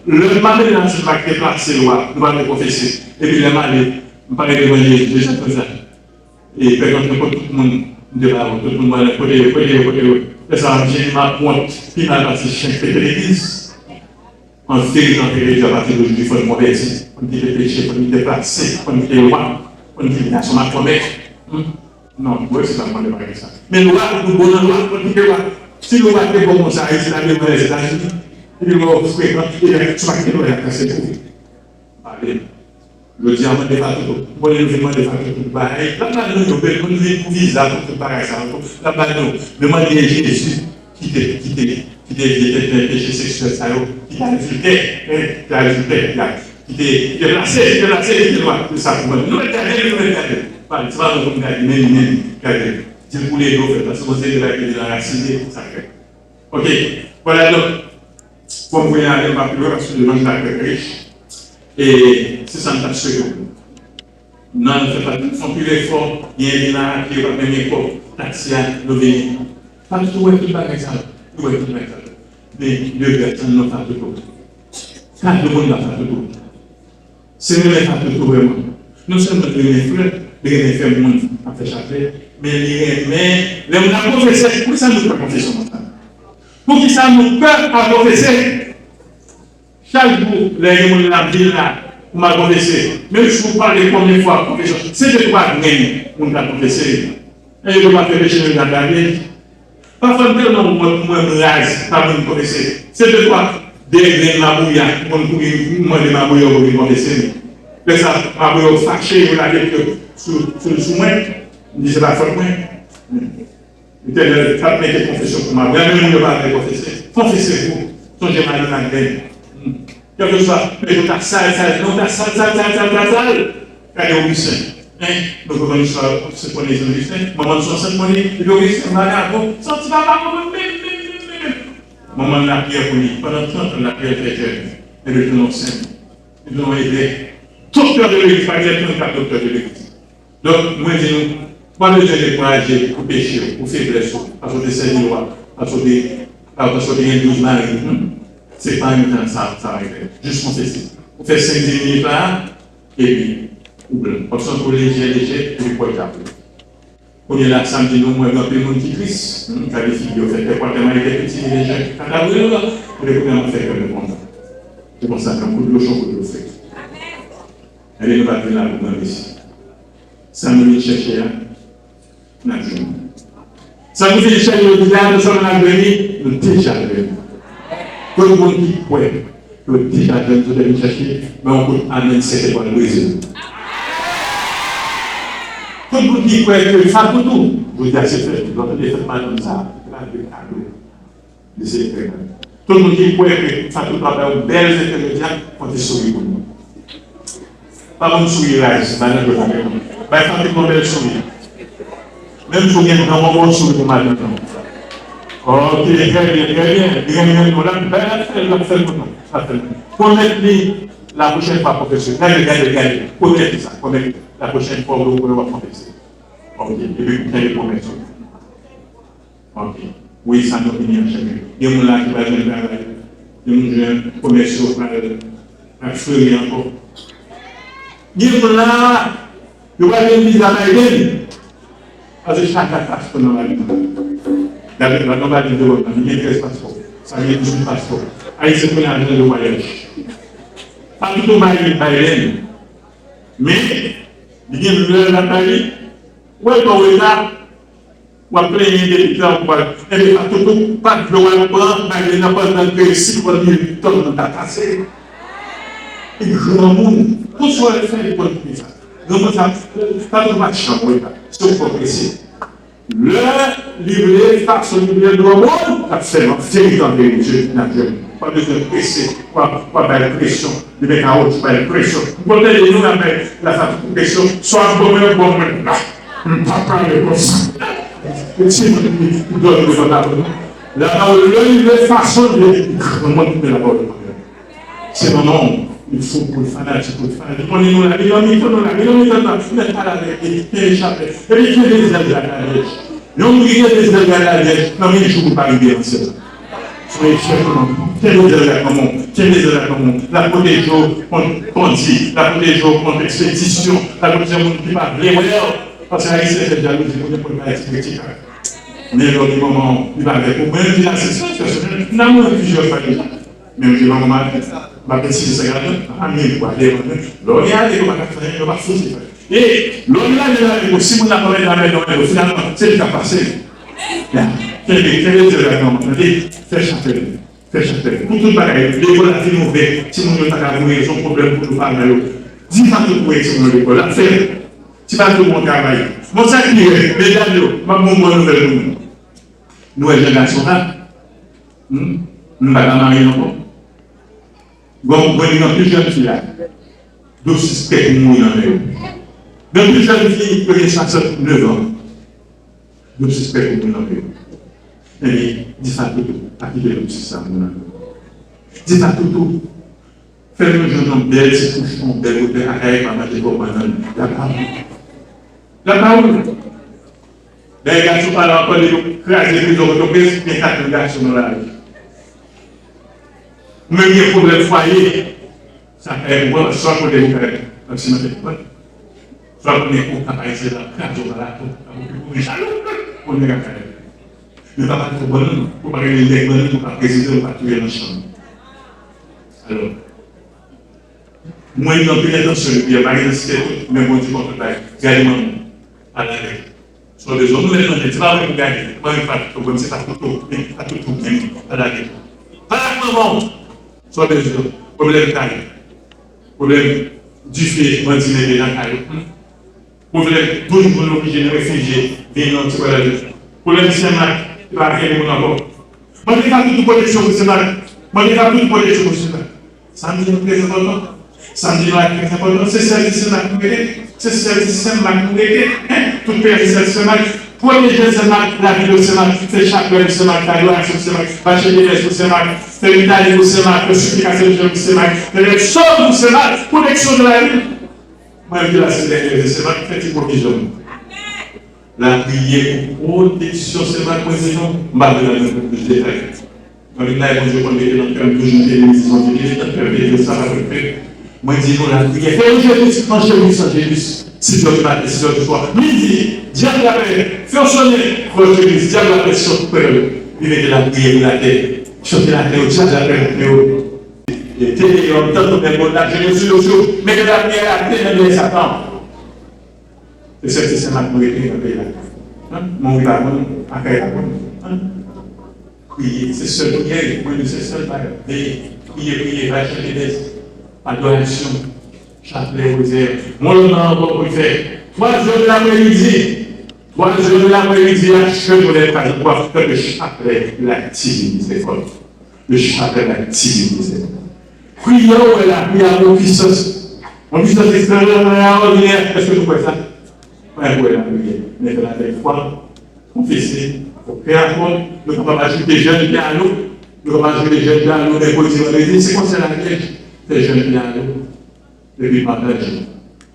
lè m ap mennen nan sèvi, m ap deplase lwa, nou pa vle konfese. Epi lè m ale, m pa rete manje, deja konsa. E pèmèt nenpòt tout moun M te ba yo, tout moun mwen kote yo, kote yo, kote yo. Lè sa a, m jeni, m ap wont, pi mal pase chen k pete legliz. An verite, an verite, apati de jodi, fò n konvèti. Fò n kite peche, fò n kite pratik, fò n kite lwa, fò n kite gason ak fò mèt. Hmm? Non, mwen se pa mande bagay sa. Men lwa, nou bon nan lwa, fò n kite lwa. Si lwa te bon konsa, Ayiti ta devan Lèzetazini. Epi lwa frekan, epi sou pa kite lwa y ap kase kou. Pale. Jodi a, mande Fatoto. M konnen nou vin mande Fatoto tout bagay. L ap ba nou yo, nou vin pou viza, pou tout bagay sa yo. L ap ba nou. Men mande Jezi, ki te, ki te, ki te vye tenten peche seksyèl sa yo, ki te adiltè, en, ki te adiltè, ki te, ki te, ki te plase, ki te plase, ki te lwa, ki te sa pou mwen. Nou mèt gade, nou mèt gade. Pale, se pa nou pou n gade, men li menm, gade. Di l koule dlo, fè l, paske konsidere bagay ki te nan rasin li, sa fè. Ok, vwala donk, fò m voye ale, m pa pi lwen, paske devan m ta fè krèch. E se sa m t ap swete w. Nan fè pa fè anpil efò, gen de la ke yo pa menm kò, taksi a, yo vini. Fatoto wè tout bagay sa yo, yo wè tout bagay sa yo. Men, de grès, ann nan Fatoto. Fatoto konn pa Fatoto. Se renmen Fatoto vrèman. Non sèlman li renmen flè, li renmen fè moun ap fè chaplèt, men li renmen lè moun ap konfese. Poukisa nou pè konfesyon konsa? Poukisa nou pè al konfese? Chak jou, lè gen moun nan vil la, pou m al konfese. Menm si w pale konbyen fwa konfesyon, se de twa grenn moun k al konfese. E yo pa fè peche, yo pa gade. Pafwa, m tèlman wont, m wè m raz, pa moun konfese. Se de twa de grenn mabouya, moun kouri mande mabouya pou vin konfese li. Lè sa, mabouya yo fache, yo lage pye sou, sou, sou mwen. M di, se pa fòt mwen. Letènèl t ap mete konfesyon pou mwen. Mwen menm, moun yo pa vle konfese. Konfese pou. Sonje Mari Magdalèn. Hmm. Kèlkeswa, men yo ta sal, sal, non, ta sal, sal, sal, sal, sal, sal. Gade Ogisten. Hein? Nou konn istwa, se konnen Ogisten. Manman l se ansent konnen. Epi Ogisten, vagabon. Se yon ti vagabon, menm, menm, menm, menm, menm. Manman l lapriyè pou li. Pandan trant an, lapriyè l fè jèn. Epi l tounen ansent. Li tounen evrè. Doktè de legliz, pa gen trannkat doktè de legliz. Donk, mwen di nou, pa bezwen dekouraje pou peche w, pou feblès ou, paske w te sèvi lwa, paske w te, paske w te gen douz mari. Hmm? Se pa yon tan sa, sa regle. Jis konfese. Ou fè senk di minit la, epi ou blan. W ap santi w lejè, lejè, epi pòt la pou. Kounye la, sa m di nou, mwen gen anpil moun ki tris. Hmm? Gade figi yo fè tè kwatè, mwen gen piti, lejè, kaka brile la. Ou te konnen mwen fè kè mwen kontan. Se konsa, yon kout dlo cho, kout dlo frè. Ebyen, nou pa t vin la pou mwen, mesye. Sa nou vin chèche a, n ap jwenn li. Sa nou vin chèche jodi a, non sèlman n ap jwenn li, nou deja jwenn li. Tout moun ki kwè yo deja jwenn sa yo te vin chèche, men yon kout amèn sèten pral brize l. Tout moun ki kwè ke sa pou tou, jodi a se fèt, lòt de fèt madanm sa, la de kado. Li se ekrè. Tout moun ki kwè ke Fatoto ap bay yon bèl entèvyou jodi a, fè yon ti souri pou nou. Pa ban m souri raz, madanm yo pa gen non. Bay Fatoto yon bèl souri. Menm si w gen gran, yon bon souri pou madanm nan. Ok, trè byen, trè byen. Li gen, li gen, l ap fè, l ap fè, l ap fè l pou nou. L ap fè l pou nou. Pwomèt li, la pwochèn fwa, pwofesè. Gade, gade, gade. Pwomèt li sa, pwomèt li. La pwochèn fwa, w, w ap konfese. Ok, epi kenbe pwomès ou. Ok. Wi, sa nou vini an chèche. Gen moun la ki pa jwenn travay. Gen moun jwenn komès yo pral, pral fere ankò. Gen moun la, yo pa jwenn viza Biden. Paske chak dat paspò nan lavi. Gade, la nan Biden de lòt nan, li gen trèz paspò. Sa gen dizuit paspò. Ayisyen konnen ajan de vwayaj. Pa tout ou bay Biden. Men, li gen lè l ap bay li. Wè, pa wè sa. W ap plenyen depi tan ou pral, ebyen, pa tout ou pa t vle w al pran, malgre nan pandan ke si w li tan nan ta pase. E granmoun, tout sa w fè, li konn ki sa. Granmoun sa, pa tout machan, wè sa. Se w pwòp mesye. Lè li vle, fason li vle, granmoun, l ap fè l, an verite, an verite, n ap jwenn. Pa bezwen prese, pa, pa bay presyon. Li met kawotchou bay presyon. M konn tande nou nan men la sa tout presyon. Swa bon mwen, bon mwen la. M pa pale konsa. E ti moun ki dòmi devan tablo. La pawòl lè li vle fason li vle. Mwen mwen ki la pawòl. Se manman w. Li fou pou l fanatik pou l fanatik. Konnen nou la, li nan mitan nou la, li nan mitan nou la. Mèt pale avèk li, li kenbe chapèt. Epi kenbe zèl la, la, la. Yon moun ki gen dezè gad lavyèj, nan men jou pou pa rive nan syèl la. Soyez chèfman, kenbe zèl la kanmenm, kenbe zèl la kanmenm. L ap pwoteje w kont bandi, l ap pwoteje w kont ekspedisyon, l ap pwoteje moun ki pa vle wè w. Paske Ayisyen fè jalouzi, moun yo konn bay ti kritik. Men lè w gen manman w, li pa avèk ou. Mwen menm ki nan asistans pèsonèl, m nan mouri plizyè fwa deja. Men m gen manman m avèk, m ap ensiste sa gade, pa mil fwa devan mwen. Lè w gen ale, yo pa ka fè anyen, yo pa fouti fè. E lè w gen ale, ale, bon, si moun nan pa mèt la, mèt la, finalman, se li k ap pase. Ya, kenbe, kenbe dye avèk manman, tande, fè chapèl. Fè chapèl. Pou tout bagay, lekòl la fin ouvè, timoun yo ta ka voye, se yon pwoblèm pou nou paran yo. Di Fatou voye timoun yo lekòl, l ap fè. Ti Fatou bon travay. Bon, sa ki rèd, medam yo, m ap ba yon bon nouvèl pou nou. Nou wè jan gason la? Hmm? Nou pa ka marye ankò. Bon, bon, gen anpil jèn fi la. Dosye pè pou mouri nan men yo. Gen anpil jèn fi ki gen swasannèf an. Dosye pè pou mouri nan men yo. Ebyen, di Fatou tou, pa kite dosye sa mouri nan men yo. Di Fatou tou, fè nou jwenn yon bèl ti kouchon, yon bèl wotè, akayè pa manje twòp bannann. L ap pa ou. L ap pa ou. Dayè, gason pa la ankò, depi yo kraze prizon Pòtoprens, gen kat mil gason nan lari. Ou menm gen pwoblèm fwaye, sa fè ou wè, swa kote ou fè, ap simante pòt, swa konnen ou ka pa ese la, kraze w pa la, ap okipe w, men jalou, pou nèg ap fè. Men pa pale twòp bannann, pou pa rele nèg bannann, pou pa presize, pou pa touye nan chanm. Alò, mwen gen anpil entansyon, epi pa gen entansyon tout, men Bondye konn tout bagay. Gade manman, pa lage. Sa w bezwen, ou mèt mande, se pa mwen pou gade, mwen menm pa tout, mwen se pa tout, men pa tout, men pa lage. Pa lage manman w. Sa w bezwen, pwoblèm kay, pwoblèm dife, bandi mete nan kay yo. Pwoblèm, douz moun oblije nan refijye, vin nan ti vwayaj yo. Pwoblèm Sen Mak, ki pa rele moun ankò. Mande Fatou tou pwoteksyon pou Sen Mak. Mande Fatou tou pwoteksyon pou Sen Mak. Sa m di nou trè enpòtan. Sa m di nou la trè enpòtan. Se sèvis Sen Mak nou rete. Se sèvis Sen Mak nou rete. Hein? Tout peyi se sèvis Sen Mak. Pwoteje Sen Mak, lavi de Sen Mak, fè chapèl pou Sen Mak, fè adorasyon pou Sen Mak, mache de mès pou Sen Mak, fè litani pou Sen Mak, fè siplikasyon pou Sen Mak, fè lèksòm pou Sen Mak, pwoteksyon de la vil. Mwen, m di la, se dènye Sen Mak, fè ti pwovizyon. Lapriyè pou pwoteksyon Sen Mak, mwen se non. M pa vle nan yon plis detay. Mwen vin la, Bondye konn mete nan kè m, toujou te vin di Bondye, mete nan kè m, mete sa pa fè. Mwen di nou lapriyè. Fè yon jeni an jeni san jeni. Sis è di maten, sis è di swa, midi, dyab lapè, fè yon sonnen, klòch legliz, dyab lapè sot prè yo. Li mete lapriyè pou latè. Chante latè yo, dyab lapè, lapè yo. E te deyò, m tann nou menm moun la, jeni sou yo, sou yo. Mete lapriyè atè nan dèyè Satan. Se sèl ti Sen Mak nou rete nan peyi la. Hein? Mouri pa bon, akayè pa bon. Hein? Priye, se sèl priyè, mwen di se sèl bagay. Veye, priye, priye, bay chante dèz, adorasyon, chaplè, wozè. Yon lòt nan ankò pou l fè. Twa zè de lapremidi, twa zè de lapremidi, achte nou lè pa gen kwa, fè ke chaplè la divinize fò. Le chapèl la divinize. Priyè w wè la, priyè a gon pisans. Gon pisans ekstraòdinè. Èske nou kwè sa? Mwen kwè nan priyè. Men fè l avèk fwa, konfese, fè akò, nou kapab ajoute jèn pye a nou, nou kapab ajoute jèn pye a nou mèkredi, vandredi, se konsèy la gen, fè jèn pye a nou. Epi pataje.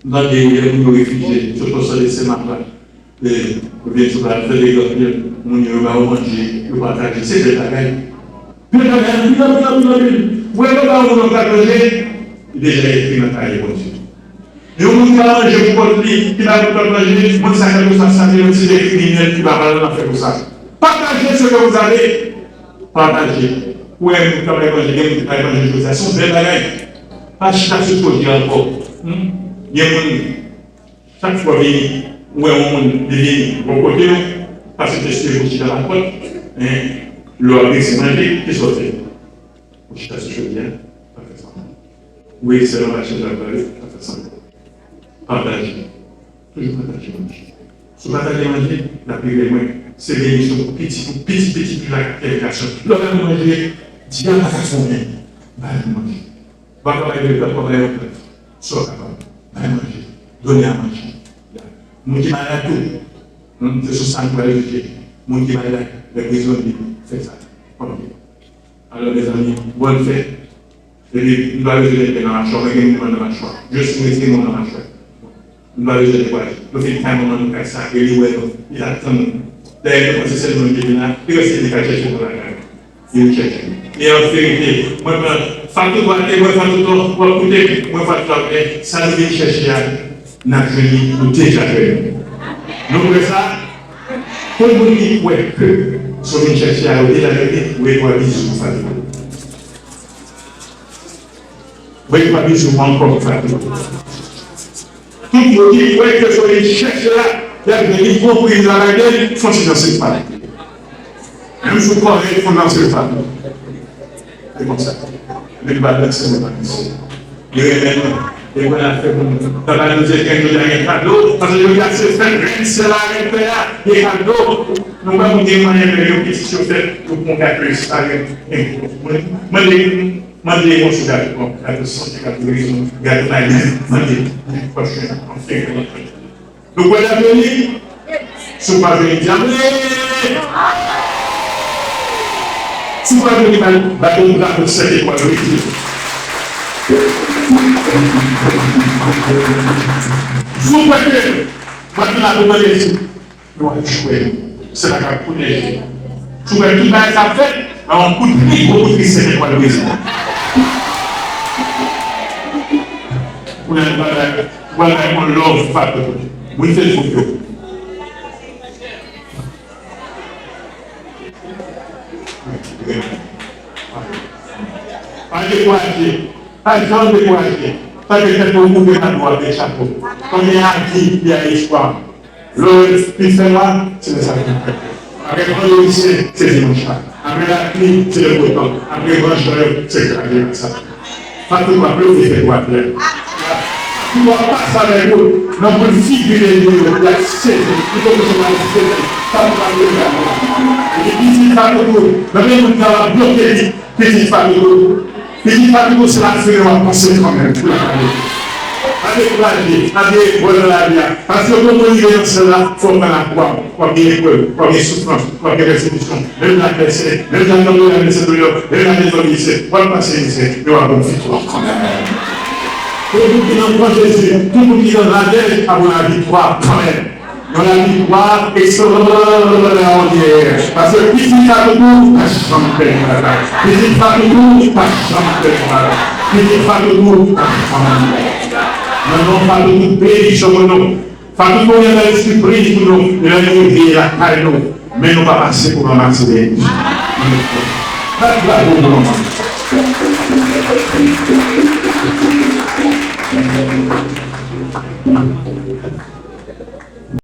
M tande lè moun yo refijye, sot bò sòti Sen Mak la, e, yo vin sou plas, yo fè dega anpil, moun yo, yo ba yo manje, yo pataje, se bèl bagay. Bèl bagay, anpil, anpil, anpil, anpil. Ou wè, lè yo ba yon moun yon plat manje, li deja ekri nan kaye Bondye. Yon moun ki pa manje pou kont li, ki ba yon plat manje, moun sa kèlkeswa sa te yon ti kriminèl ki pa pral nan fè pou sa. Partagez ce que vous avez. Pataje. Ou wè moun k ap bay manje, gen moun ki bay manje jodi a. Se yon bèl bagay. Pa chita sou pwodui ankò. Hmm? Gen moun, chak fwa w vini, ou wè yon moun, li vini bò kote w, pase te swiv ou chita lakòt, men lè w ap resi manje, kisa w fè? Ou chita sou pwodui a, pa fè sa. Ou resi nan machin la, pa fè sa. Pataje. Toujou pataje manje. Si w pataje manje, l ap rive lwen. Se benisyon pou piti, pou piti, piti, piti la k ap fè migrasyon. Lè w bay manje, dyab pa ka fè w anyen. Bay manje. W pa ka bay de plat, w pa bay yon plat. Sa w kapab. Bay manje. Donner à manger. Moun ki malad tou, hmm, se sou sa nou pral jije. Moun ki malad, lè prizonye, fè sa. Ok. Alò, mezanmi, bòn fèt. Epi, m pa bezwen nèg nan machwa, mwen gen moun nan machwa. Jis m retire mwen nan machwa. M pa bezwen dekouraje. Nou fin kay manman nou, kay sakre, li wè nou, li t ap tann nou. Dayè, nou panse sèl nou ki vin la, li reste li ka chèche pou lakay. Li vin chèche nou. E an verite, mwen pran Fatou Dwate, mwen Fatou Dwate, mwen koute, mwen Fatou Dwate, sa nou vin chèche a, n ap jwenn li, nou deja jwenn li. Nou kwè sa? Tout moun ki kwè ke sa w vin chèche a, yo te la rete, voye twa bizou pou Fatou. Voye twa bizou ankò pou Fatou. Tout moun ki kwè ke sa w vin chèche a, y ap jwenn li, konpri travay de l, fon ti danse pou Fatou. Menm sou kòrèy, fon danse pou Fatou. Se konsa. Men li pa danse, men pa danse. Li renmen nou. Li konn afè pou nou. Papa nou di, gen jodi a gen kado, paske jodi a se fèt rèn syèl la, rèn tè a, gen kado. Nou pa konn gen manyen fè yo pitit yo fèt, yo pran gate sa, gen, gen, mwen, mande, mande yon sou gate, bon, gate sante, gate rezon, gate bay, mande, mande, pòch, anfen, Nou kwè nan Bondye? Si w pa vle di amen. Si w pa vle, ba, ba yon drapo sèt etwal rete. Si w kwè ke maten la pou mande di, nou ap jwe. Se la k ap pwoteje. Si w kwè tout bagay sa ap fèt, ba yon kout pye, gwo kout pye sèt etwal rete. Ou nan bagay. Mwen, mwen, mwen love Fatou. Moun Facebook yo. Pa dekouraje. Pa janm dekouraje. Tanke tèt ou koupe pa dwa avèk chapo. Konbyen a vi, y a espwa. Lè pi fè nwa, se lè sa vin fè. Apre vandredi sen, se dimanch la. Apre lapli, se le beau temps. Apre gran chalè, se kraze sa. Fatou pa plede fè dwat lè. Fatou ap pase avèk yo nan boul figi de yo, y ap sezi. Li poko soti sezi. Fatou pa plede fè dwat. Epi pitit Fatou tou, nan men moun ki ap bloke li, pitit Fatou tou. Pitit Fatou tou, se la fini w ap panse kanmenm pou lakay yo. Pa dekouraje, pa gen epwèv nan lavi a. Paske pou moun rive nan syèl la, fò w pran lakwa, w ap gen epwèv, w ap gen soufrans. W ap gen pèsekisyon, menm jan ak pèse, menm jan ak tanbouren ak mesye touyo, menm jan ak dezòganizasyon, w ap pase mizè, men w ap gen yon viktwa kanmenm. Tout moun ki nan pran Jezi, tout moun ki nan radèj ap gen laviktwa kanmenm. Yon laviktwa ekstraòdinè. Paske pitit Fatou tou pa janm pèdi batay. Pitit Fatou tou pa janm pèdi batay. Pitit Fatou tou pa janm pèdi batay. Nan non Fatou tou, benediksyon pou nou. Fatou tou gen bèl sipriz pou nou, lè nou rive lakay nou, men nou pa pase pou ranmase bèl. Bat bravo pou nou.